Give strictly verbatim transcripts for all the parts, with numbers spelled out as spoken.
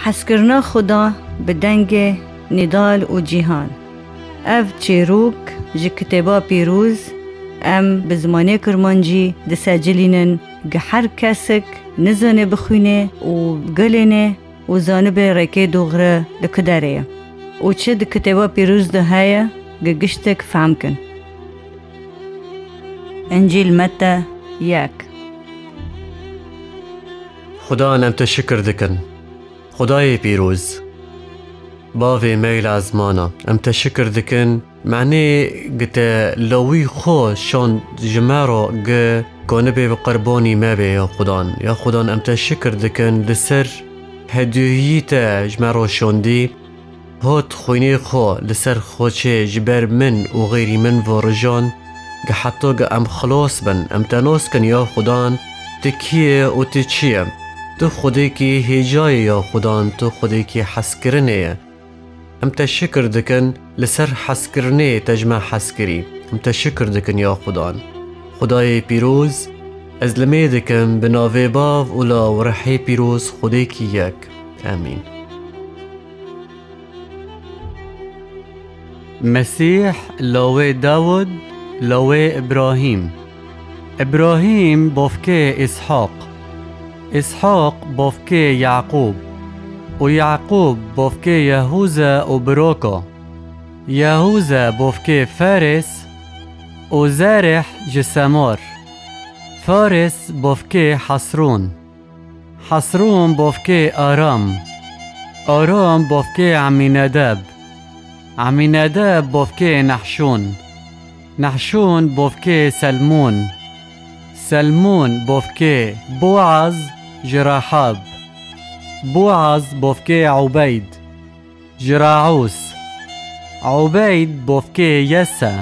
Hezkirina Xuda bi dengê Nîdal û Cîhan. Ev çîrok ji Kitêba Pîroz em bi zimanê Kurmancî disecilînin, gi her kesik nizane bixwîne û gelêne û zanibe rêkê doxre di ku derê ye û çi di Kitêba Pîroz de heye, gi giştek fehm kin. Încîl Mete yek. Xudan, em te şikir dikin. Xudayê pîroz, bavê meyla ezmana, em te şikir dikin, menê gi te lawî xwe şand ji me re gi konibê bi qirbanî me bê, ya Xudan. Ya Xudan, em te şikir dikin, li ser hedûyî te ji me re şandî, hat xwînê xwe li ser xwe çê ji ber min û xêrî min virijan, gi heta gi em xilas bin. Em te nas kin, ya Xudan, tu kî yê û tu çi yê? Tu Xwedêkî hêja yê, ya Xudan, tu Xwedêkî hezkirinê yê. Em te şikir dikin, li ser hezkirinê te ji me hez kirî. Em te şikir dikin, ya Xudan. Xudayê pîroz, ez limê dikim bi navê Bav û Law û Rihê Pîroz, Xwedêkî yek. Emîn. Mesîh, lawê Dawid, lawê Îbrahîm. Îbrahîm bavkê Îshaq. Îshaq bavkê Yaqûb. Û Yaqûb bavkê Yehûze û Biroka. Yehûze bavkê Ferês û Zerih ji Semar. Ferês bavkê Hesrûn. Hesrûn bavkê Aram. Aram bavkê Emînedeb. Emînedeb bavkê Nehşûn. Nehşûn bavkê Selmûn. Selmûn bavkê Boaz ji Rahab. Boaz bavkê Ubeyd ji Raûs. Ubeyd bavkê Yese.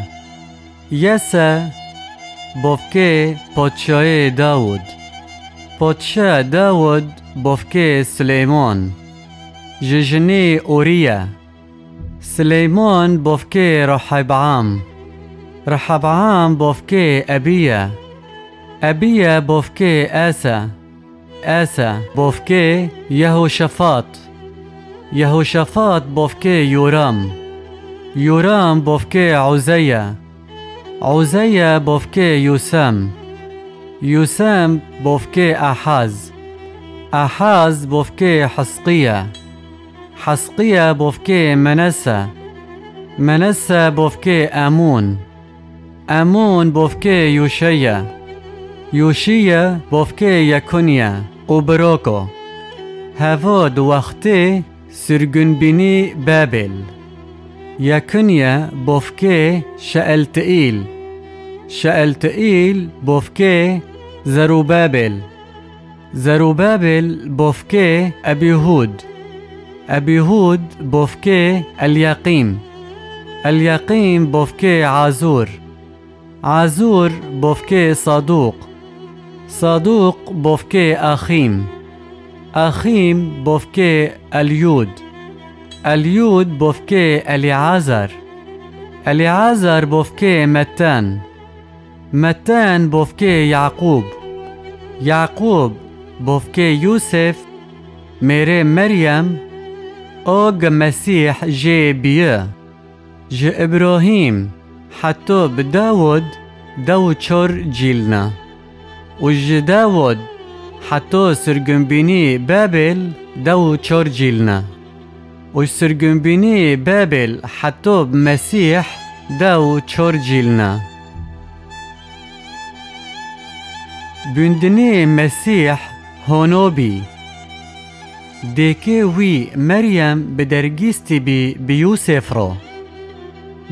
Yese bavkê padşayê Dawud. Padşa Dawud bavkê Silêman ji jinê Ûriye. Silêman bavkê Rehebam. Rehebam bavkê Ebiye. Ebiye bavkê Ese. Ese bavkê Yehoşafat. Yehoşafat bavkê Yoram. Yoram bavkê Uzeye. Uzeye bavkê Yosem. Yosem bavkê Ahaz. Ahaz bavkê Hizqiye. Hizqiye bavkê Menese. Menese bavkê Emûn. Emûn bavkê Yûşe ye. Yûşiye bavkê Yekuniye û Biroko. Heva di wextê sirgunbînî Babêl. Yekuniye bavkê Şeeltiîl. Şeeltiîl bavkê Zerûbabêl. Zerûbabêl bavkê Ebîhûd. Ebîhûd bavkê Elyaqîm. Elyaqîm bavkê Azûr. Azûr bavkê Sadûq. Sadûq bavkê Axîm. Axîm bavkê Elyûd. Elyûd bavkê Elîazar. Elîazar bavkê Metten. Metten bavkê Yaqûb. Yaqûb bavkê Yûsif, mêrê Meryem, a gi Mesîh jê biye. Ji Îbrahîm heta bi Dawud dew û çar cîl ne. Û ji Dawud heta sirgunbînî Babêl dew û çar cîl ne. Û sirgunbînî Babêl heta bi Mesîh dew û çar cîl ne. Bûndinê Mesîh hano bî. Dêkê wî Meryem bi dergîstî bî bi Yûsef re.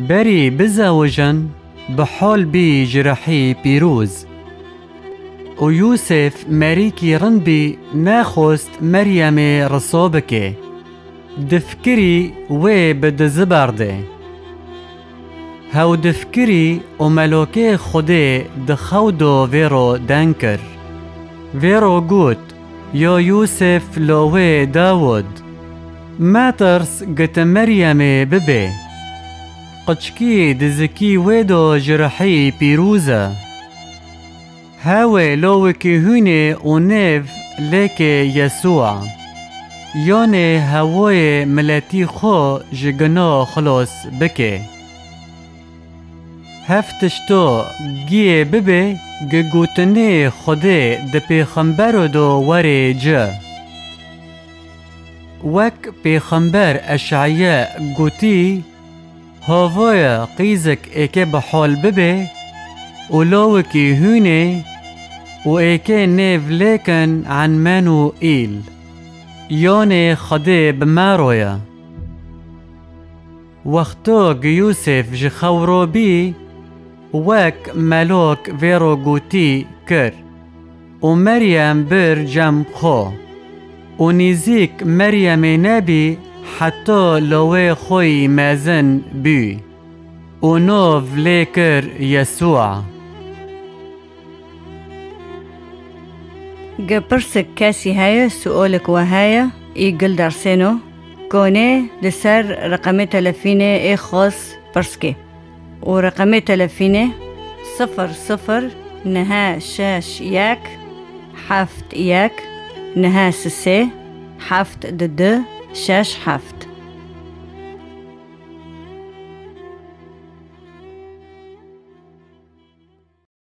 Berî bizewicin, bi hal bî ji rihî pîroz. Û Yûsef merîkî rind bî, nexwest Meryemê riso bike. Difikirî wê bi dizi berdê. Hew difikirî û melokê Xwedê di xew de vê re deng kir. Vê re got, Ya Yûsef lawê Dawud, metirs gi ti Meryemê bibê. Qiçkî di zikî wê de ji rihî pîroz e. Hewê lawikî hûnê û nêv lêkê Yesû a. Yanê hewoyê miletî xwe ji gina xilos bike. Hev tişto giyê bibe gi gotinê Xwedê di pêxembero do werê ci. Wek pêxember Eşaye gotî, Havaya qîzik êke bi hol bibe û lawikî hûnê û êke nêv lêkin Enmen û Îl, yanê Xwedê bi me roye. Wexto gi Yûsif ji xew robî, wek melok vê ro gotî kir û Meryem bir cem xwe û nîzîk Meryemê nebî heta lawê xwe yî mezin bû û nov lê kir Yesûa. Gi pirsik kesî heye, suolik we heye, î gil dersêno, konê li ser reqemê telefînê ê xos pirskê. Û reqemê telefînê sifir sifir nehe şeş yek heft yek nehe sisê heft du du şeş heft.